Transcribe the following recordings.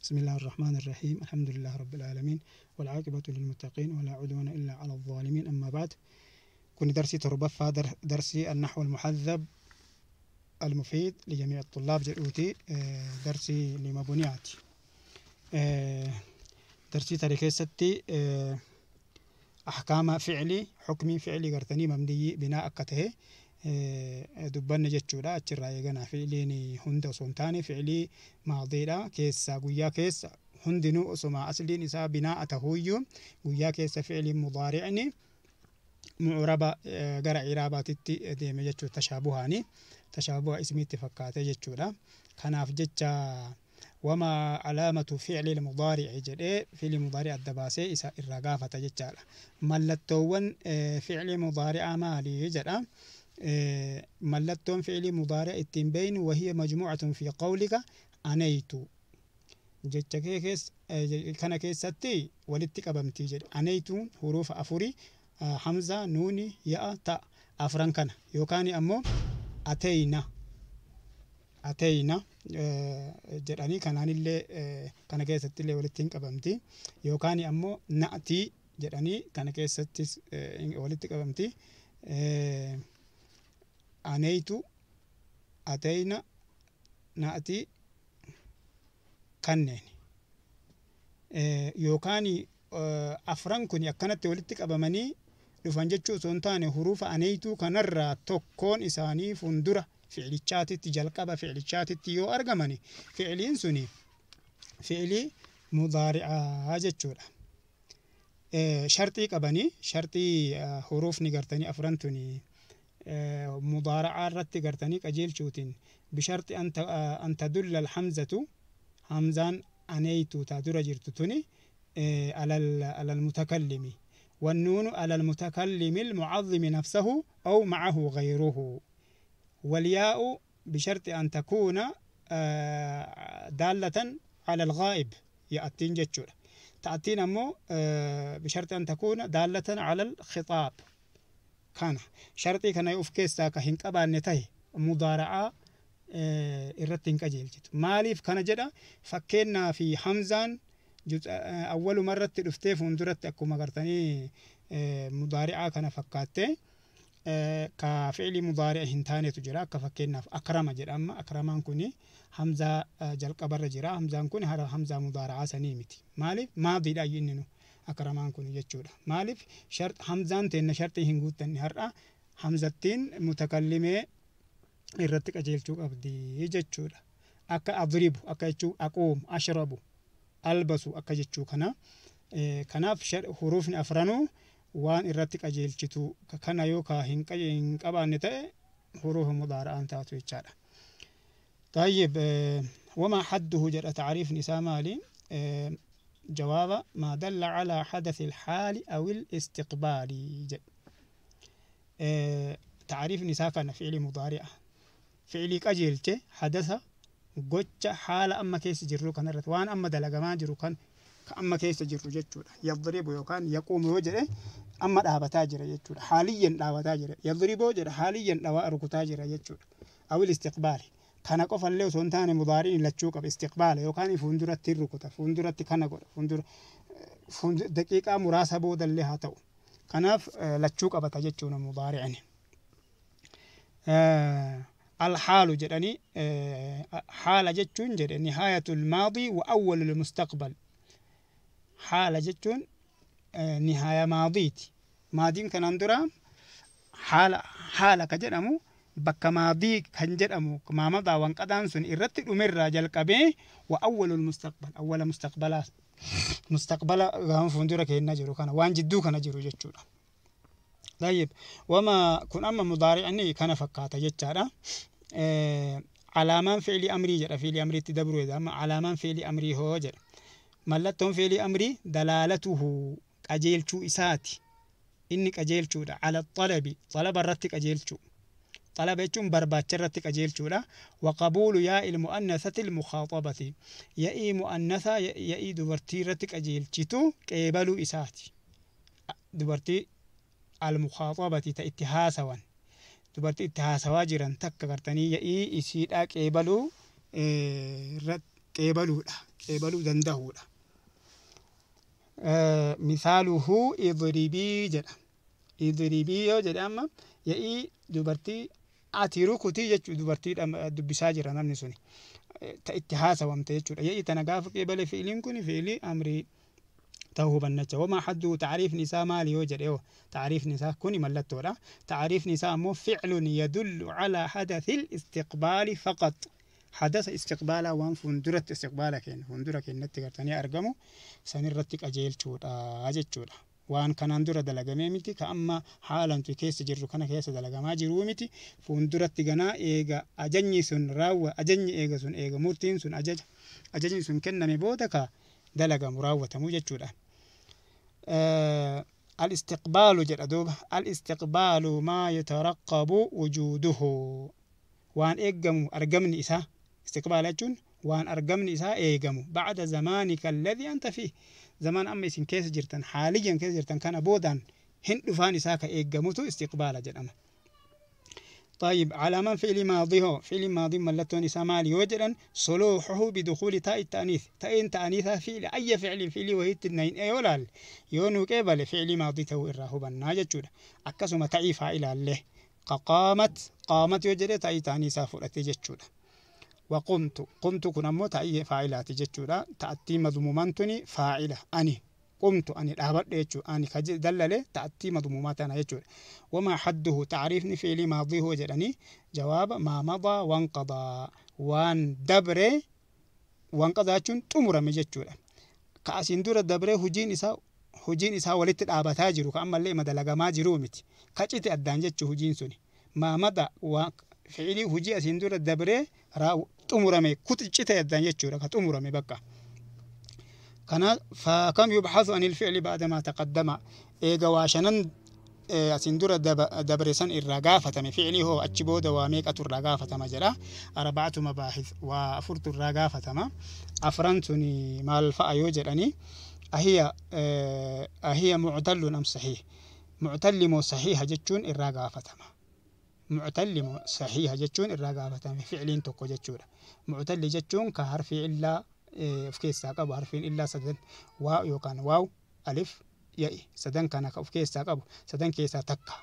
بسم الله الرحمن الرحيم، الحمد لله رب العالمين، والعاقبة للمتقين، ولا عدوان إلا على الظالمين. أما بعد، كن درسي torbaffaa، درسي النحو المحذب المفيد لجميع الطلاب jedhuuti، درسي لمبنيات درسي tarii keessatti أحكام فعلي، حكمي فعلي gartanii مبني بناء akka ta'e dubbanne jechuudha. Achirraa eeganaa fi'iliin hunda osoo hin taane fi'ilii maadiidha keessa guyyaa keessa hundinuu osoma asliin isaa binaa'a tahuuyyuu guyyaa keessa fi'iliin mudaari'ni mu'raba gara iraabaatitti deeme jechuudha. Tashaabuhaani tashaabuha ismiitti fakkaate jechuudha. Kanaaf jecha وما علامة فعل المضارع jedhee fi'li mudaari'a adda baasee isa irraa gaafata jechaadha. Mallattoowwan fi'li mudaari'a maali jedha. Mallattoon fi'li mudaari'a ittiin beeynu وهي مجموعة في قولك أنيت، jecha kee keessa kana keessatti walitti qabamtii jedhe. Anaytuun hurufa afurii: hamza, nuuni, ya'a, ta, afran kana. Yookaan ammoo ateyna, ateyna jedhanii kanaanillee kana keessatti illee walitti hin qabamti. Yookaan ammoo na'tii jedhanii kana keessattis walitti qabamti. Aneytu, ateyna, na'tii kanneen yookaan afran kun akkanatti walitti qabamanii dhufan jechuu osoo hin taane, hurufa aneytuu kanarraa tokkoon isaanii fuuldura fi'ilichaatitti, jalqaba fi'ilichaatitti yoo argamani, fi'iliin suni fi'ilii mudaari'aa jechuudha. Sharxii qabanii, sharxii hurufni gartanii afran tuni mudaara'aa irratti gartanii qajeelchuutiin بشرط أن تدل الهمزة، همزان أنيتو تا dura jirtu tuni، على المتكلم، والنون على المتكلم المعظم نفسه أو معه غيره، والياء بشرط أن تكون دالة على الغائب، يأتين jechuudha. تأتين أمو بشرط أن تكون دالة على الخطاب. كان شرطي كان of keessaa ka hin qabaanne tahe mudaara'aa irratti hin qajeelchitu. Maaliif kana jedha? Fakkeenyaa fi hamzaan awwaluma irratti dhuftee fuulduratti akkuma gartanii mudaari'aa kana fakkaattee ka fi'ilii mudaari'a hin taanetu jira. Akka fakkeenyaaf akrama jedhama. Akramaan kuni hamzaa jalqabarra jira. Hamzaan kun hamzaa mudaari'aa sanii miti. Maaliif? Maadiidha inni nu akramaan kun jechuudha. Maaliif? Hamzaan teenna sharxii hin guuttanne. Har'a hamzattiin mutakallimee irratti qajeelchuu qabdi jechuudha. Akka adribu akka jechuu, aquumu, ashrabu, albasu akka jechuu kana. Kanaaf huruufni afranuu waan irratti qajeelchitu kana yoo ka hin qabaanne ta'e huruufa mudaara'aan taatu jechaadha. طيب، وما حده jedha. تعريف isaa maali؟ جواب: ما دل على حدث الحال أو الاستقبال jedha. تعريف isaa kana fi'li mudaari'a. Fi'lii qajeelche hadasa gocha haala amma keessa jirru kanarratti, waan amma dalagamaa jiru kan ka amma keessa jirru jechuudha. Yadribu yookaan yaquumu yoo jedhe amma dhaabataa jira jechuudha. Haaliyyan dhaabataa jira. Yadribu yoo jedhe haaliyyan dhawaa rukutaa jira jechuudha. أو الاستقبال. Kana qofallee osoo hin taane mudaariin lachuu qaba. Istiqbaala yookaan fuulduratti rukuta, fuulduratti kana godha, fuuldura daqiiqaa muraasa boodallee haa ta'u. Kanaaf lachuu qabata jechuudha mudaari'ni. الحال jedhanii, haala jechuun jedhe نهاية الماضي وأول المستقبل. Haala jechuun nihaaya maadiiti. Maadiin kanaan dura haala, haala ka jedhamu bakka maadii kan jedhamu maamadaa wanqadaan sun irratti dhumerraa jalqabee وأول المستقبل، awwala mustaqbalaa, mustaqbala gaafa fuuldura keenya jiru kana, waan jidduu kana jiru jechuudha. طيب، وما kun amma mudaari'ni kana fakkaata jechaadha. Alaamaan fi'ilii amrii jedha. Fi'ilii amriitti dabruu jedha. Amma alaamaan fi'ilii amrii hoo jedha. Mallattoon fi'ilii amrii دلالته qajeelchuu isaati. Inni qajeelchuudha. على الطلب، xalaba irratti qajeelchuu. Xalaba jechuun barbaacha irratti qajeelchuudha. وقبول ياء المؤنثة المخاطبة. Ya'ii mu'annatha, ya'ii dubartii irratti qajeelchitu qeebaluu isaati. Dubartii المخاطبة ta itti haasawan. Dubartii itti haasawaa jiran takka gartanii ya'ii isiidhaa qeebaluu qeebaluudha. qeebaluu danda'uudha. Misaaluhu idribii jedha. Idribii yoo jedhe amma ya'ii dubartii ati rukutii jechuu dubartii dubbisaa jira namni suni. Ta itti haasawamte jechuudha. Ya'ii tana gaafa qeebale fi'iliin kun fi'ilii amrii ta'uu hubannacha. Wamaa hadduu taariifni isaa maali yoo jedhe hoo taariifni isaa kuni mallattoodha. Taariifni isaa ammoo ficlun yadullu calaa hadathil istiqbaali faqat. Hadasa istiqbaalaa waan fuulduratti istiqbaala kenna fuuldura kennatti gartanii argamu sanirratti qajeelchuudha jechuudha. Waan kanaan dura dalagamee miti ka amma haalantu keessa jirru kana keessa dalagamaa jiruu miti fuulduratti ganaa eega ajajni sun raawwa ajajni eega sun eega murtiin sun ajaja ajajni sun kenname booda ka dalagamu raawwatamu jechuudha. Al-istiqbaalu jedha duuba al-istiqbaalu maa yataraqqabu wujuuduhu waan eeggamu argamni isaa istiqbaala jechuun waan argamni isaa eegamu bacda zamaanika alladhi anta fiih zamaan amma isin keessa jirtan haaliyan keessa jirtan kana boodaan hin dhufaan isaa ka eeggamutu istiqbaala jedhama. طيب علامة فعل ماضي هو فعل ماضي ملتون إسا مالي وجدا صلوحه بدخول تاء التأنيث تاء تأنيثها فعل أي فعل فعل وهي تنين أي ولا يونو كيبل فعل ماضي تو إراه بناجة أكسم تاء فاعل له قامت قامت وجد تاء تأنيثها فرأتي جتشودا وقمت قمت كن أمو تاء فاعلات جتشودا تأتي مضمومانتني فاعلة أني قمت أني الأهبط يجو أني دلله تأتي مضمومات أنا يجو وما حده تعريفني فعل ماضي هو جراني جواب ما مضى وانقضى وان دبره وانقضى جون تمر مجتشورا كأسين دور دبره هجين إسا ولدت الآبات جرو كأما اللي ما دلقا ما جرومت كأجت أدان جتشو هجين سوني ما مضى وفعلي هجي أسين دور دبره راو تمر مي كنت جت أدان جتشورا كتمر مي بقى كان فكم يبحث عن الفعل بعدما تقدم إيجا واشنن أسندور دبرسن الرجافة فعلي هو أتشبود وميك الرجافة مجرى أربعة مباحث وأفرت الرجافة ما أفرنتني مع الفاء يوجرني أهي معتل أم صحيح معتل صحيح جتون الرجافة ما معتل صحيح جتون الرجافة فعل تكو جتون معتل جتون كحرف إلا of keessaa qabu harfiin illaa sadan waa yookaan waaw alif ya'i sadan kana ka of keessaa qabu sadan keessaa takka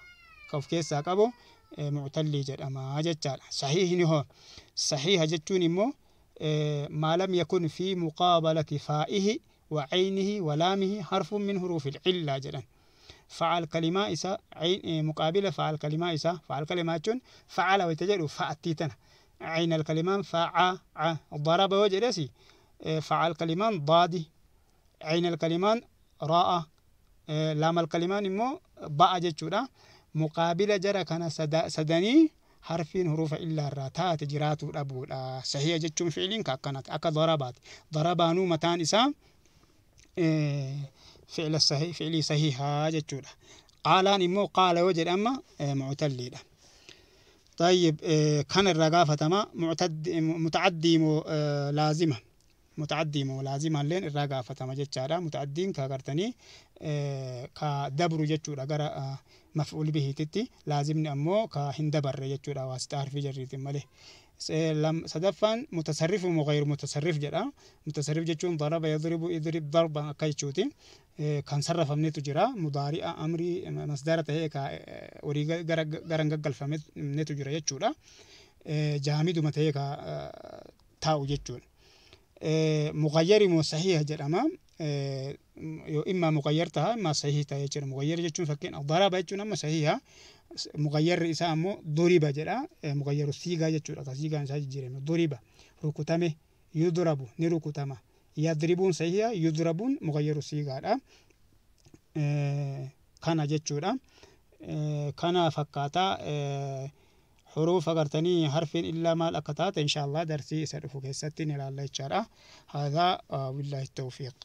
ka of keessaa qabu muctallii jedhama jechaadha. Sahiihni hoo sahiiha jechuun immoo maa lam yakun fi muqaabalati faa'ihi wa caynihi wa laamihi harfun min huruufi ilcillaa jedhan. فعل كلمة إسا عين مقابلة فعل كلمة إسا فعل كلمة جون فعل ويتجر فأتيتنا عين الكلمة فع ع ضرب وجرسي فعل كلمان ضادي عين الكلمان راء لام الكلمان مو باء جچودا مقابل جرى كان سدني حرفين حروف إلا الراتات جراتو أبودا صحيح جچون فعلين كانت أكا ضربات ضربانو متان إسا فعل الصحيح فعلي صحيحة جچودا قالان مو قال وجد أما معتلي. طيب كان الرقافة ما متعدي مو لازمة متعدي مو لازمة لين الرقافة ما جتشارا متعدين كغرتني كدبر جتشورا غرا مفعول به تتي لازمني أمو كهندبر جتشورا واسطة حرف جريت ماله صدفا متصرف وغير متصرف جرا متصرف جتشون ضرب يضرب يضرب ضربا كيتشوتي كان صرف من تجرا مضارع أمري مصدرته هي ك وري غرنغ فمن تجرا جتشورا جامد متى ك تاو جتشون مغير مو صحيح جرما إما مغيرتها إما صحيحتها يجرا مغير جتشون فكين الضرب جتشون أما صحيحة مغير إسا أمو ضرب جرا مغير الصيغة جتشون الصيغة إنسان جرا ضرب ركتمه يضرب نركتمه يضربون صحيحة يضربون مغير الصيغة كان جتشون كان فكاتا حروف أغرتني حرف إلا ما الأقطات إن شاء الله درسي سرفو كيستين إلى الله هذا والله التوفيق.